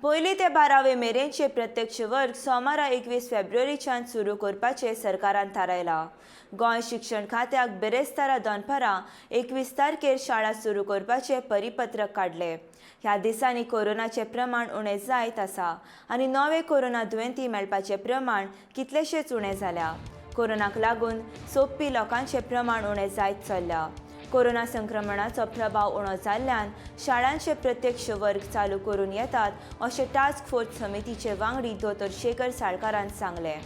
पयली ते बारावे मेरेनचे प्रत्यक्ष वर्ग सोमारा 21 फेब्रुवारीच्यान सुरू करपाचे सरकारान थारायला. गोंय शिक्षण खात्याक बिरेस्तारा दनपारां 21 तारखेर शाळा सुरू करपाचे परिपत्रक काडले. ह्या दिसांनी कोरोनाचे प्रमाण उणें जायत आसा आनी नवे कोरोना दुयेंती मेळपाचें प्रमाण कितलेशेच उणें जाल्या. कोरोनाक लागून सोंपपी लोकांचें प्रमाण उणें जायत चल्ल्या. कोरोना संक्रमणाचो प्रभाव उणो जाल्ल्यान शाळांचे प्रत्यक्ष वर्ग चालू करून येतात अशें टास्क फोर्स समितीचे वांगडी दोतोर शेखर साळकारान सांगलें.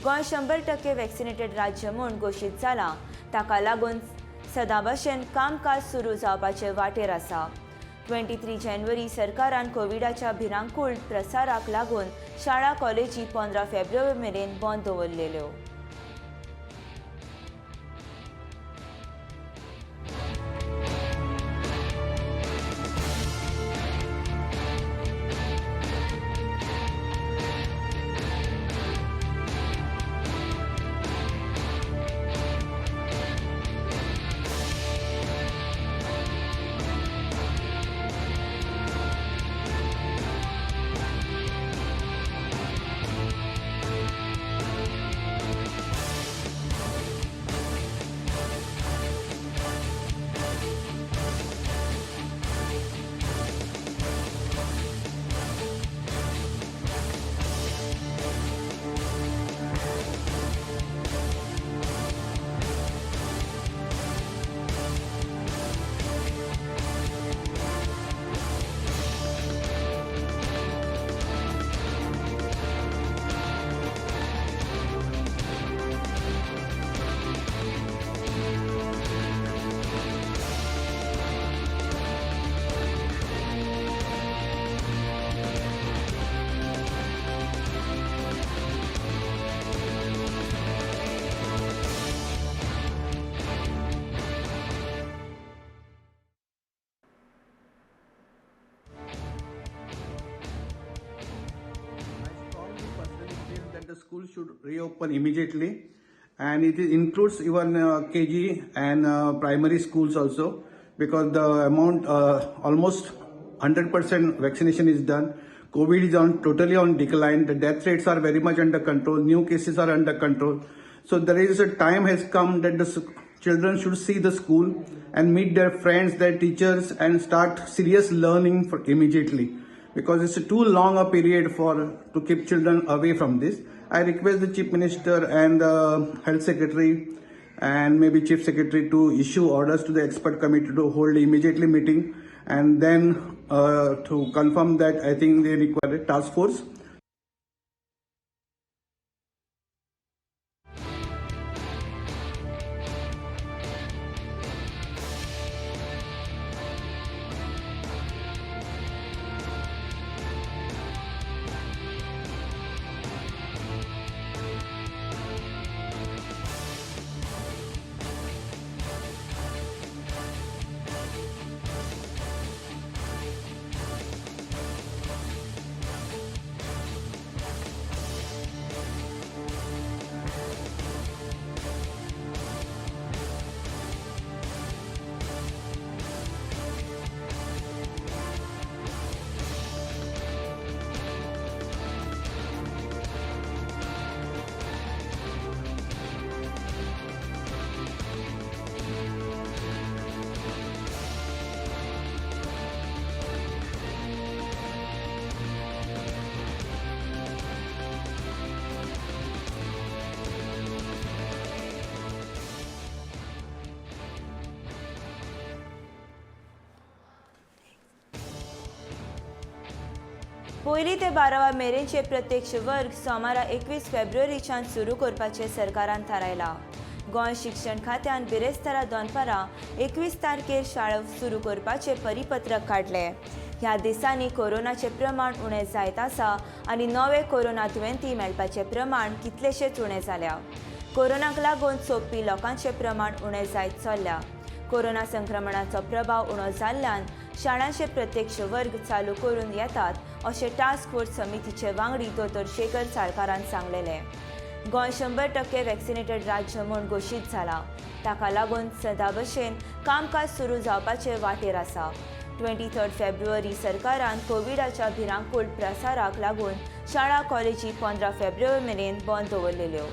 गोंय 100% वॅक्सिनेटेड राज्य म्हूण घोशीत जालां. ताका लागून सदां भशेन कामकाज सुरू जावपाचे वाटेर आसा. 23 जानेवारी सरकारान कोविडाच्या भिरांकूळ प्रसाराक लागून शाळा कॉलेजी 15 फेब्रुवारी मेरेन बंद दवरलेल्यो. The school should reopen immediately, and it includes even KG and primary schools also, because the amount almost 100% vaccination is done. COVID is totally on decline. The death rates are very much under control. New cases are under control. So there is a time has come that the children should see the school and meet their friends, their teachers, and start serious learning for immediately, because it's too long a period for to keep children away from this. I request the Chief Minister and the Health Secretary and maybe Chief Secretary to issue orders to the expert committee to hold immediately meeting, and then to confirm that I think they require a task force. पयली ते बारावा मेरेनचे प्रत्यक्ष वर्ग सोमारा 21 फेब्रुवारीच्यान सुरू करपाचे सरकारान थारायला. गोंय शिक्षण खात्यान बिरेस्तारा दनपारां 21 तारखेर शाळा सुरू करपाचे परिपत्रक काडले. ह्या दिसांनी कोरोनाचे प्रमाण उणें जायत आसा आनी नवे कोरोना दुयेंती मेळपाचें प्रमाण कितलेशेच उणें जाल्या. कोरोनाक लागून सोंपपी लोकांचें प्रमाण उणें जायत चल्ल्या. कोरोना संक्रमणाचो प्रभाव उणो जाल्ल्यान शाळांचे प्रत्यक्ष वर्ग चालू करून येतात अशें टास्क फोर्स समितीचे वांगडी दोतोर शेखर साळकारान सांगलेले. गोंय 100% वॅक्सिनेटेड राज्य म्हूण घोशीत जाला. ताका लागून सदां भशेन कामकाज सुरू जावपाचे वाटेर आसा. 23 फेब्रुवारी सरकारान कोविडाच्या भिरांकूळ प्रसाराक लागून शाळा कॉलेजी 15 फेब्रुवारी मेरेन बंद दवरलेल्यो.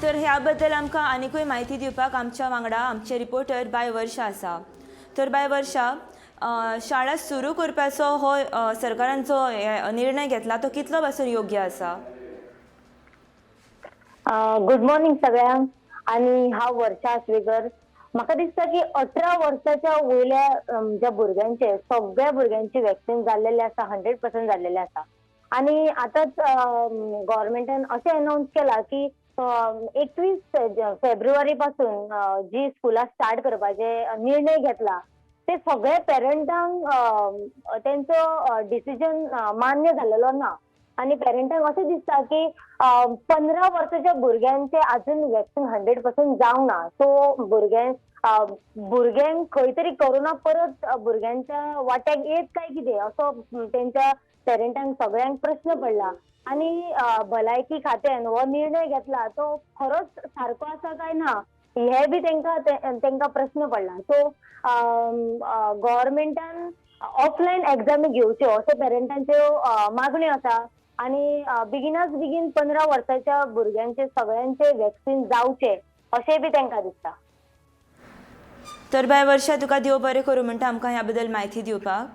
तर ह्या बद्दल आमकां आनिकूय म्हायती दिवपाक आमच्या वांगडा आमचे रिपोर्टर बाय वर्षा आसा. तर बाय वर्षा, शाळा सुरू करपाचो हो सरकारान जो निर्णय घेतला तो कितलो पासून योग्य आसा? गुड मॉर्निंग सगळ्यांक. आनी हांव वर्षा आश्वेकर. म्हाका दिसता की 18 वर्साच्या वयल्या ज्या भुरग्यांचे, सगळ्या भुरग्यांचे वॅक्सिन जाल्लेले आसा, 100% जाल्लेले आसा. आनी आतांच गव्हर्मेंटान अशें अनावन्स केलां की 21 फेब्रुवारी पासून जी स्कुलां स्टार्ट करपाचे निर्णय घेतला ते सगळे पेरंटांक तेंचो डिसिजन मान्य जाल्लेलो ना. आनी पेरंटांक अशें दिसता की 15 वर्साच्या भुरग्यांचे अजून वॅक्सिन 100% जावंक ना, सो भुरग्यांक खंय तरी कोरोना परत भुरग्यांच्या वाट्याक येत काय कितें असो तेंच्या पेरंटांक सगळ्यांक प्रस्न पडला. आनी भलायकी खात्यान हो निर्णय घेतला तो खरोच सारको आसा काय ना हे बी तेंकां प्रस्न पडला. सो गव्हर्मेंटान ऑफलायन एग्जामी घेवच्यो अशें पेरंटांच्यो मागण्यो आसा. आनी बेगिनाच बेगीन 15 वर्साच्या भुरग्यांचे सगळ्यांचे वॅक्सिन जावचे अशें बी तेंकां दिसता. तर बाय वर्षा, तुका देव बरें करूं म्हणटा आमकां ह्या बद्दल म्हायती दिवपाक.